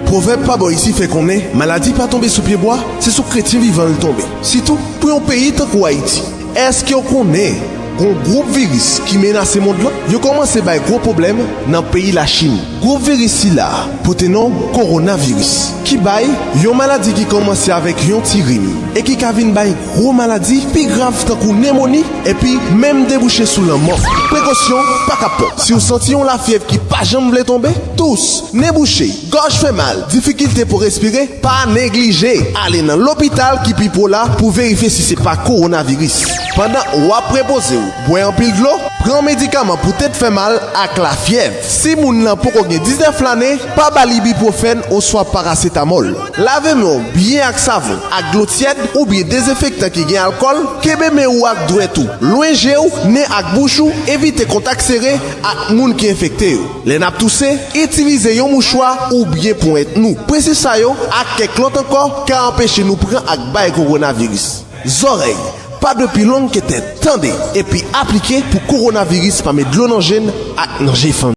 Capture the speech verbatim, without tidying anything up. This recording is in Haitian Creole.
Pwovèb pa bò isi fè konnen maladi pa tonbe sou pyebwa, se sou kretyen vivan l tonbe. Sitou pou yon peyi tankou Ayiti. Èske w konnen gon gwoup viris ki menase mond lan? Yo kòmanse bay gwo pwoblèm nan peyi Lachin. Gwoup viris sila pote non kowonaviris, ki bay yon maladi ki kòmanse avèk yon ti rim e ki ka vin bay gwo maladi pi grav tankou nemoni epi menm debouche sou lanmò. Prekosyon pa ka pòt. Si w santi yon lafyèv ki pa janm vle tonbe, tous, nen bouche, gòj fè mal, difikilte pou respire, pa neglije ale nan lopital ki pi pre w la pou verifye si se pa kowonaviris. Pandan w ap repoze w, bwè anpil dlo, pran medikaman pou tèt fè mal ak lafyèv. Si moun nan poko gen diznèf lane, pa ba l ibipwofèn oswa parasetamòl. Lave men w byen ak savon, ak dlo tyèd oubyen dezenfektan ki gen alkòl. Kenbe men ou ak dwèt ou lwen je w, nen ak bouch ou. Evite kontak sere ak moun ki enfekte yo. Lè n ap touse, itilize yon mouchwa oubyen ponyèt nou. Prensip sa yo ak kèk lòt ankò ka anpeche nou pran ak bay kowonaviris. Zòrèy, pa dwe pi long ke tèt. Tande epi aplike pou kowonaviris pa met dlo nan je n ak nan je fanmi.